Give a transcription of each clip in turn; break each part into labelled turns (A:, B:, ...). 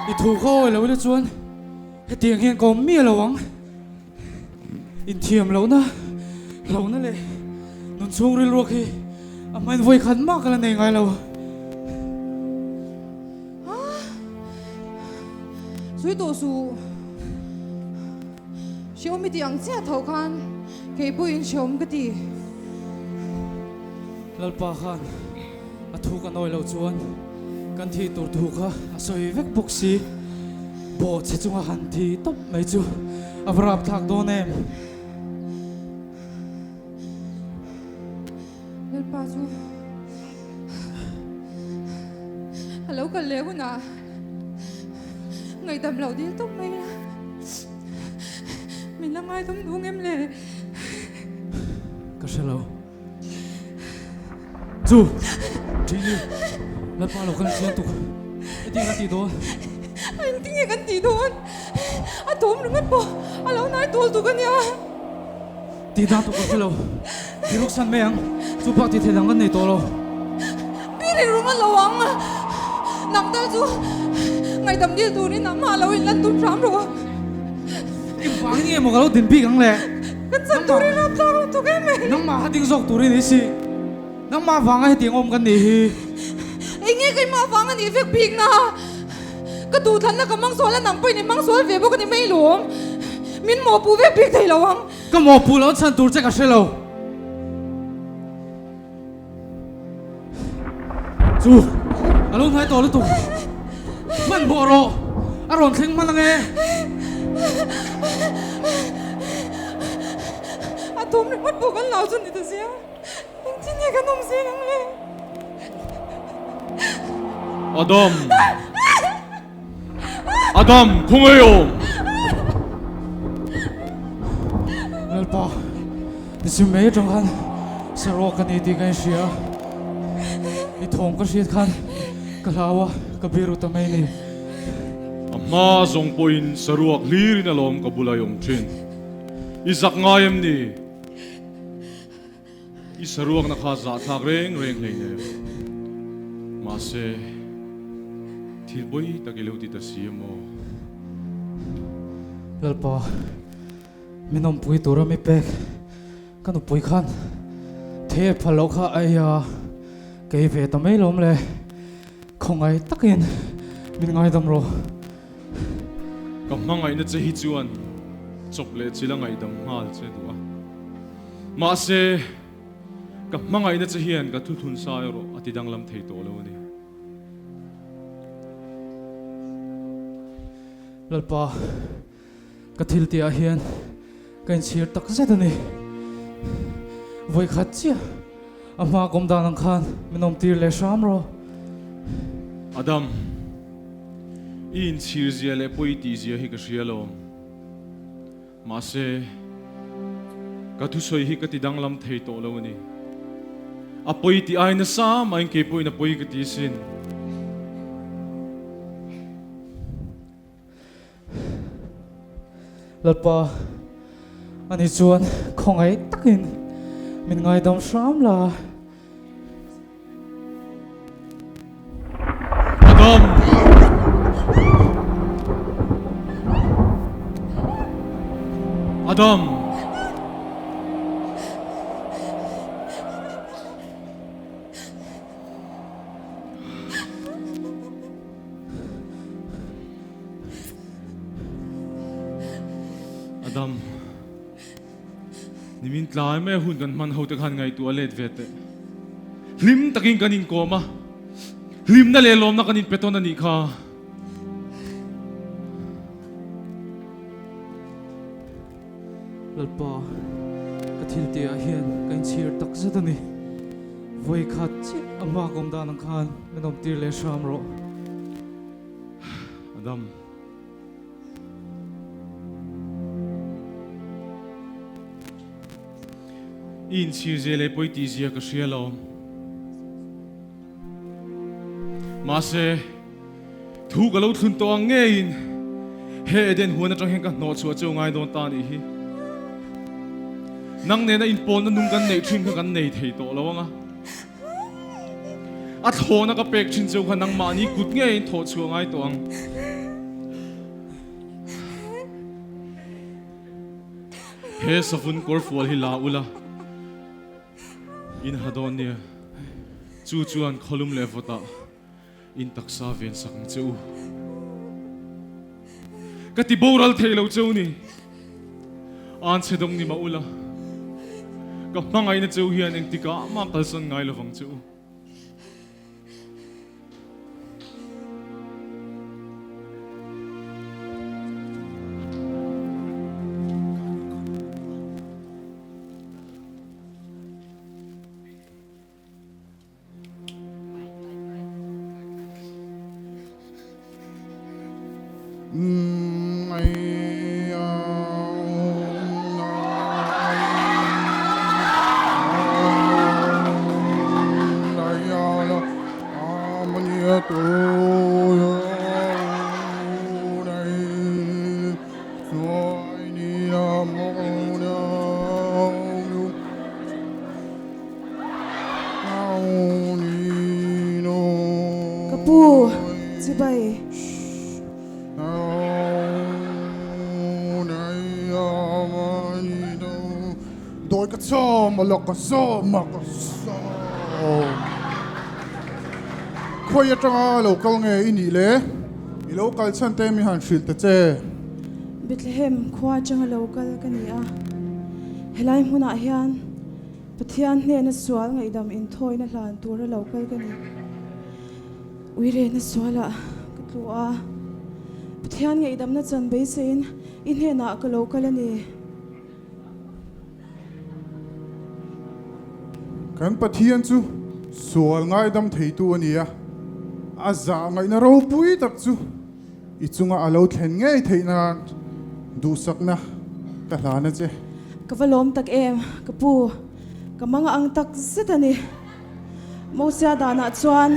A: I thu kha awi lo ila chuan hetiang hian ka awm miah lo ang. Inthiam lohna, hlauhna leh nun chhung rilruak hi a hmain vawi khat mah ka la nei ngai lo.
B: Sawi tawh suh. Hreawm i tih ang chiah tho khan kei pawhin hreawm ka ti.
A: Lalpa khan a thu ka nawi loh chuan kan thih tur thu kha a sawi vek bawk si. Bawh chhe chunga han thi tawp mai chu a va rapthlak dawn em?
B: Lalpa chu a lo kal leh hunah ngaihdam loh dil tawp mai la. Min la ngaidam duh ngem le?
A: Ka hre lo. Chu! Ṭhini, Lalpa lo kan chiang tuk. Engtin kan tih dawn?
B: Engtin nge kan tih dawn? A thawm ringawt pawh a lo nai tul tuk a nia.
A: Tih dan tuk ka hre lo. Biruk san mai ang. Chu bak tih theih dang kan nei tawh lo.
B: Biri rum a lo ang. Nang tal chu ngaihdam dil turin amah lo inlan tum hram rawh.
A: Engvangin nge maw ka lo din bik ang le?
B: Kan chan turin ram tlang rawh tuk em mai.
A: Nangmah kha ding zawk turin i si. Nangmah vanga hetiang awm kan nih hi.
B: Enge keimah vang a nih vek bik na? Ka duhthlanna ka hmang sual a, nang pawhin i hmang sual ve bawk a ni mai lawm. Min mawhpuh vek bik thei lo ang.
A: Ka mawhpuh lo chhan tur che ka hre lo. Chu a lo hnai tawh lutuk. Hmanhmawh rawh, a rawn thleng hman ange.
B: A thawm ringawt pawh kan lau chu ni ta sia. Engtin nge kan awm zel ang le?
C: Adam! Adam, khawngaih awm!
A: Lalpa, nichim mai atang khan saruak ka ni tih ka inhria a, i thawm ka hriat khan ka hlau a, ka biru ta mai a ni.
C: A hma zawng pawhin saruak hlirin alawm ka bula i awm thin. I zak ngai em ni? I saruakna kha zahthlak reng reng hleinem. Mahse, thil pawi tak i lo ti ta si emaw?
A: Lalpa, min awmpui tura mi pek ka nupui khan thei a phal loh kha a ei a, kei ve ta mai lawm le, khawngaih takin min ngaidam rawh.
C: Ka hmangaihna che hi chuan chawp leh chil a ngaihdam nghal che duh a. Mahse, ka hmangaihna che hian ka thuthun sa erawh a ti danglam thei tawh lo a ni.
A: Lalpa, ka thil tihah hian ka inchhir tak zet a ni. Vawikhat chiah a hma kawm dan ang khan min awmtir leh hram rawh.
C: Adam, i inchhir zia leh pawi tih zia hi ka hria lo. Mahse, ka thusawi hi ka ti danglam thei tawh lo a ni. A pawi tih ai nasa mahin kei pawhin a pawi ka ti asin.
A: Lalpa, ani chuan khawngaih takin min ngaidam hram la.
C: Adam! Adam! Adam! Nimin tlai mai a hun kan hman ho te khan ngaihtuah let ve teh. Hlim takin kan inkawm a, hlimna leh lawmna kan inpe tawn a nih kha.
A: Lalpa, ka thil tih ah hian ka inchhir tak zet a ni. Vawi khat chiah a hma kawm dan ang khan min awm tir leh hram rawh.
C: Adam. I inchhir zia leh pawi tih zia ka hria lo. Mahse, thu ka lo thlun tawh ang ngeiin he Eden huan atang hian ka hnawh chhuah cheu ngai dawn ta anih hi. Nang nena inpawlna nung kan neih thin kha kan nei thei tawh lo ang a. A thlawhna ka pek thin cheu kha nangmahni kut ngeiin thawh chhuah ngai tawh ang. He savun kawrfual hi la ula, in ha dawn nia. Chu chuan khawlum leh vawtah in taksa ven sak ang che u. Ka ti boral thei lo che u ni. An chhe dawng ni mah ula, ka hmangaihna che u hian engtikah mah kalsan ngai lovang che u.
B: Ka pu, chibai.
D: Dawi ka chawm a la ka zawm a ka zawm. Khawi atanga lo kal nge i nih le? I lo kal chhan te mi han hrilh ta che.
B: Bethlehem khua atanga lo kal ka ni a, helai hmunah hian Pathian hnena sual ngaihdam inthawina hlan tura lo kal ka ni. Uirena sualah ka tlu a, Pathian ngaihdamna chan beiseiin i hnenah ka lo kal a ni.
D: Kan Pathian chu sual ngaidam theitu a ni a, a zah ngaihna ropui tak chu i chunga a lo thlen ngei theih nan duhsakna ka hlan a che.
B: Ka va lawm tak em, ka pu, ka mang ang tak zet a ni. Mosia danah chuan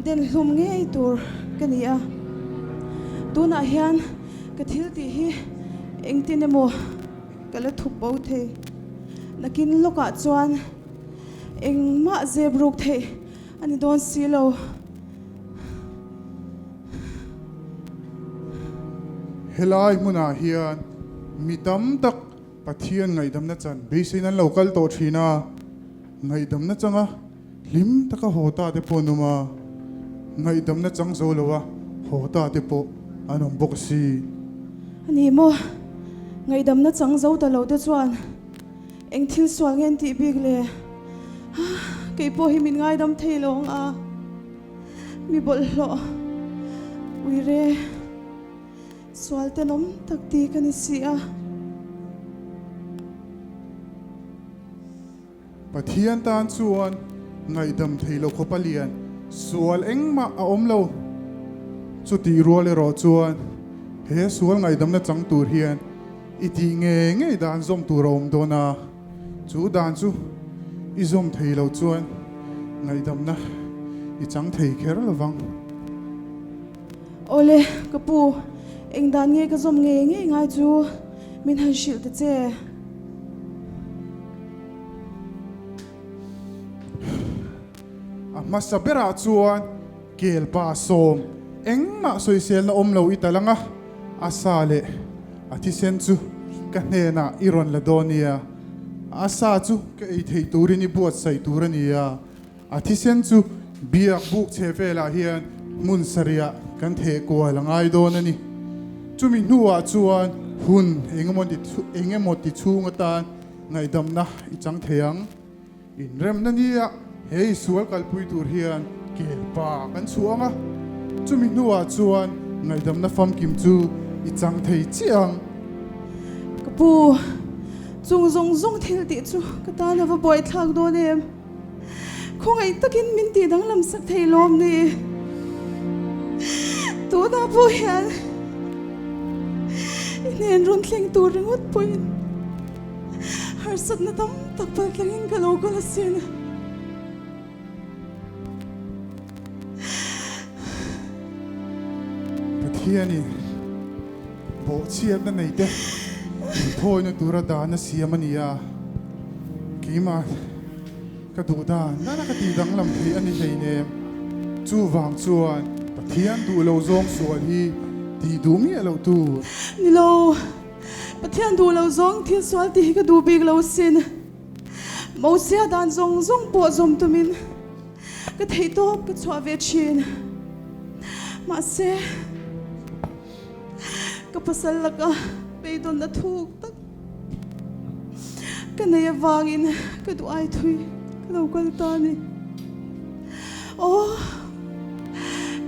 B: den hlum ngei tur ka ni a, tunah hian ka thil tih hi engtin emaw ka la thup bo thei. Nakin lawkah chuan engmah zep ruk theih a ni dawn si lo.
D: Helai hmunah hian mi tam tak Pathian ngaihdamna chan beisein an lo kal tawh thin a, ngaihdamna changa hlim taka haw ta te pawh an awm a, ngaihdamna chang zo loa haw ta te pawh an awm bawk si.
B: A ni maw? Ngaihdamna chang zo ta lo te chuan eng thil sual nge an tih bik le? Kei pawh hi min ngaidam thei lo ang a, mi bawlhhlawh uire. Sual tenawm tak ti ka ni si a.
D: Pathian tan chuan ngaihdam thei lo khawpa lian sual engmah a awm lo. Chutih rual erawh chuan he sual ngaihdamna chang tur hian i tih ngei ngei dan zawm tur a awm dawn a, chu dan chu i zawm thei lo chuan ngaihdamna i chang thei kher lovang.
B: Awle, ka pu, eng dan nge ka zawm ngei ngei ngai chu min han hrilh ta che.
D: A hmasa berah chuan kelpa sawm engmah sawiselna awm lo i tal ang a, a sa leh a thisen chu ka hnenah i rawn la dawn nia, a sa chu ka ei theih turin i buatsaih tur a nia. A thisen chu biak buk chhe velah hian hmun sarihah kan theh kual a ngai dawn a ni. Chumi hnuah chuan hun engemaw ti chhung atan ngaihdamna i chang thei ang. Inremna nia he i sual kalpui tur hian kelpa kan chhuah ang a, chumi hnuah chuan ngaihdamna famkim chu i chang thei chiah ang.
B: Ka pu, chung zawng zawng thil tih chu ka tan a va buaithlak dawn em? Khawngaih takin min tih danglam sak thei lawm ni? Tunah pawh hian i hnen rawn thleng tur ringawt pawhin harsatna tam tak paltlangin ka lo kal asin.
D: Pathianin bawhchhiatna neite inthawina tura dan a siam a ni a, keimah ka duh dan nana ka tih danglam theih a ni hleinem. Chuvang chuan Pathian duh lo zawng sual hi tih duh miah loh tur.
B: Ni lo, Pathian duh lo zawng thil sual tih hi ka duh bik lo sin. Mosia dan zawng zawng pawh zawm tumin ka theihtawp ka chhuah ve thin. Mahse, ka pasal laka beidawnna thuk tak ka nei avangin ka duh ai thui ka lo kal ta a ni. Aw,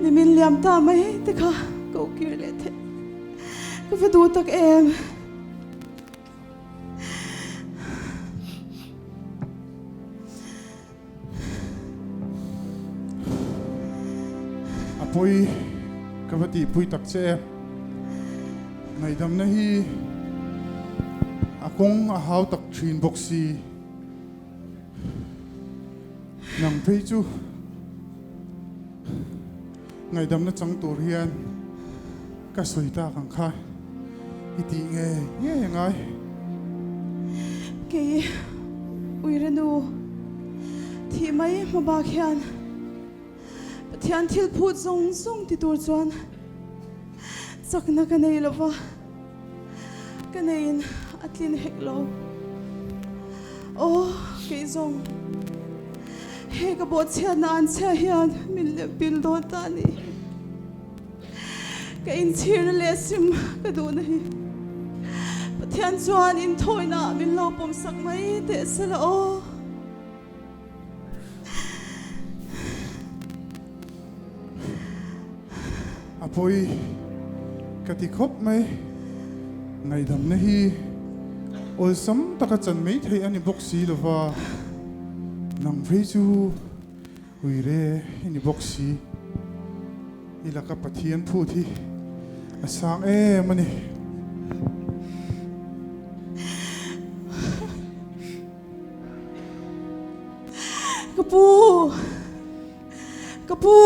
B: nimin liam ta mai te kha ka ukir leh theih. Ka va duh tak em?
D: A pawi ka va tihpui tak che e. Ngaihdamna hi a kawng a hau tak thin bawk si. Nang phei chu Ngaihdamna chang tur hian ka sawi tak ang kha i tih nge nge a ngai.
B: Kei Uirenu thih mai hma bak hian Pathian thil phut zawng zawng ti tur chuan chakna ka nei lo va, ka neiin a tlin hek lo. Aw kei zawng he ka bawhchhiatna an chhia hian min leh pil dawn ta a ni. Ka inchhirna leh sim ka duhna hi Pathian chuan inthawina min lo pawmsak mai teh se la aw.
D: A pawi ka ti khawp mai. Ngaihdamna hi awlsam taka chan mai theih a ni bawk si lova, nang phei chu uire i ni bawk si. I laka Pathian phut hi a sang em a ni.
B: Ka pu! Ka pu!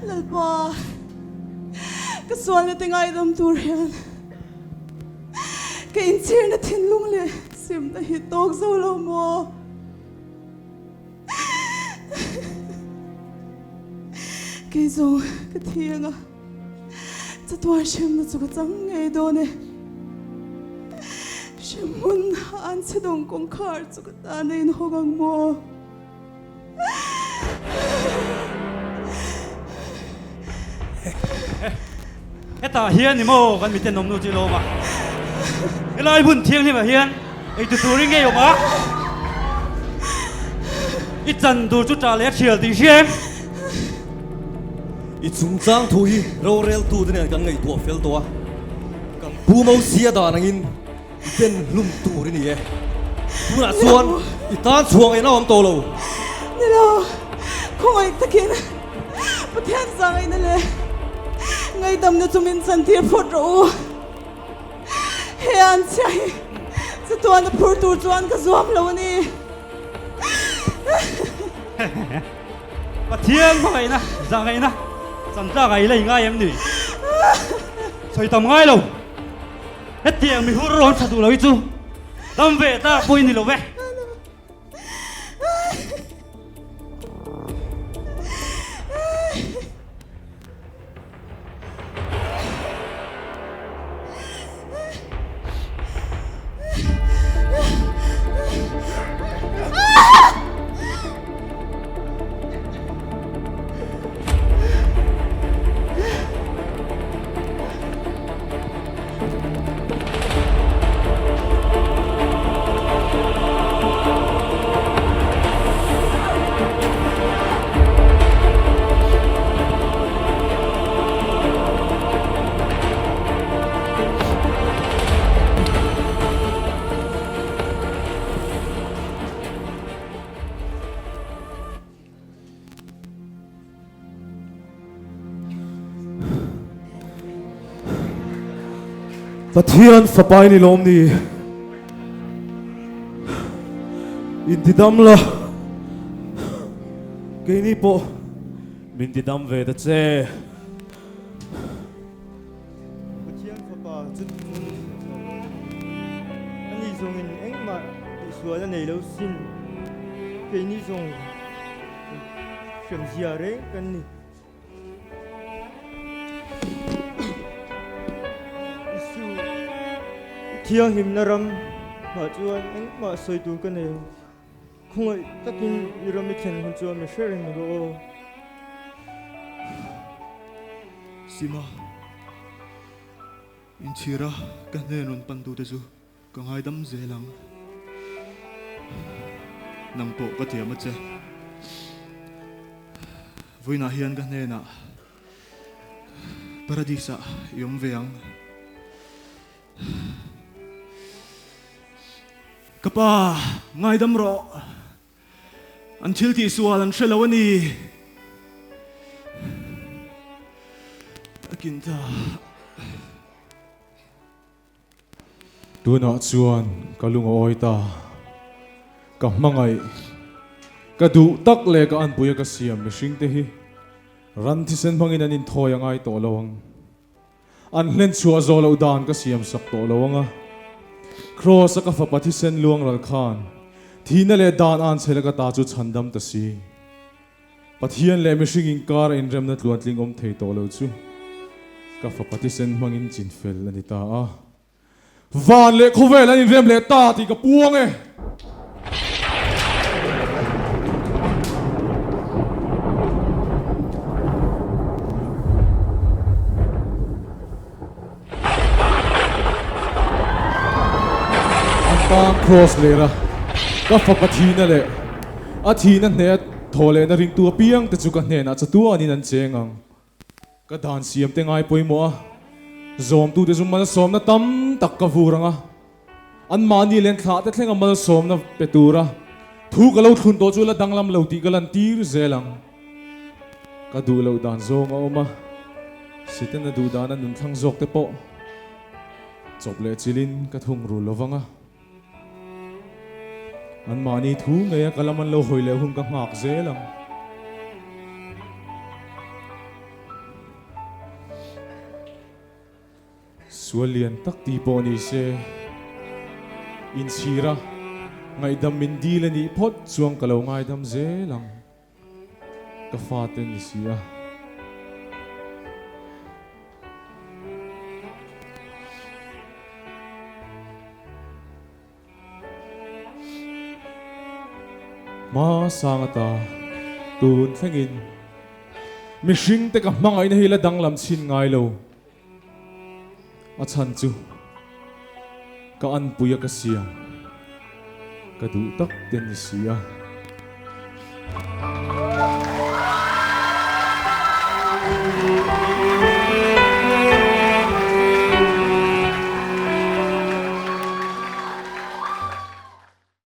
B: Lalpa, ka sualna te ngaidam tur hian Ka inchhirna thinlung leh simna hi tawk zo lo maw? Kei zawng ka thi anga chatuan hremna chu ka chang ngei dawn e. Hremhmun an chhe dawng kawngkhar chu ka tan a inhawng ang maw?
A: Hetah hian ni maw kan miten awm nu chu i lawm a, helai hmun thianghlimah hian eitu turin nge i awm a, i chan tur chu ṭah leh a ṭhial tih i hria em?
E: I chungchang thu hi roreltute nen kan ngaihtuah fel tawh a, kan pu Mosia dan angin I den hlum tur i ni e. Tunah chuan i tan chhuah ngaihna awm tawh lo.
B: Ni lo, khawngaih takin Pathian zangaihna leh ngaihdamna chu min chantir phawt rawh u. He an chhia hi chatuan a phur tur chuan ka zuam lo a ni.
A: Pathian hmangaihna, zangaihna chantlakah i la i ngai em ni? Sawi tam ngai lo. Hetiang mi hur rawn tha duh lo hi chu dam ve ta pawh i ni lo ve.
E: Pathian fapa i ni lawm ni? Inti dam la, keini pawh min ti dam ve ta che.
F: Pathian fapa chu Tihsual a nei lo sin. Keini zawng hremzia reng kan ni. Isu, i thianghlimna ram ah chuan engmah sawi tur ka nei lo. Khawngaih takin i ram i thlen hun chuan mi hre reng rawh aw.
G: Sima, inchhira ka hnen rawn pan tute chu Ka ngaidam zel ang. Nang pawh ka thiam a che. Vawiinah hian ka hnenah Paradis ah i awm ve ang. Ka pa, ngaidam rawh. An thil tihsual an hre lo a ni. A kin ta.
C: Tunah chuan ka lung a awi ta. Ka hmangaih, ka duh tak leh ka anpuia ka siam mihringte hi ran thisen hmangin an inthawi a ngai tawh lo ang. An hlen chhuah zawh loh dan ka siam sak tawh lo ang a. Kraws-a ka fapa thisen luang ral khan thihna leh dan an chhela ka ta chu chhandam ta si. Pathian leh mihring inkar a inremna tluantling awm thei tawh lo chu ka fapa thisen hmangin chinfel a ni ta a. Van leh khawvel an inrem leh ta tih ka puang e. An tan Kraws lera ka fapa thihna leh a thihna hneh a thaw lehna ringtu apiang te chu ka hnenah chatuanin an cheng ang. Ka dan siam te ngai pawimawh a, zawmtute chu malsawmna tam tak ka vur ang a, anmahni leh an thlah te thlenga malsawmna pe tura thu ka lo thlun tawh chu la danglam lo tih ka lantir zel ang. Ka duh loh dan zawng a awm a, Setana duh dana nun thlang zawk te pawh chawp leh chilin ka thung rul lo vang a. Anmahni thu ngei a ka lam an lo hawi leh hun ka nghak zel ang. Sual lian tak ti pawh ni se, inchhira ngaihdam min dil a nih phawt chuan ka lo ngaidam zel ang. Ka fate ni si a. Hma sang ata tun thlengin mihringte ka hmangaihna hi la danglam chhin ngai lo. A chhan chu ka anpui a ka siam ka duh tak te ni si a.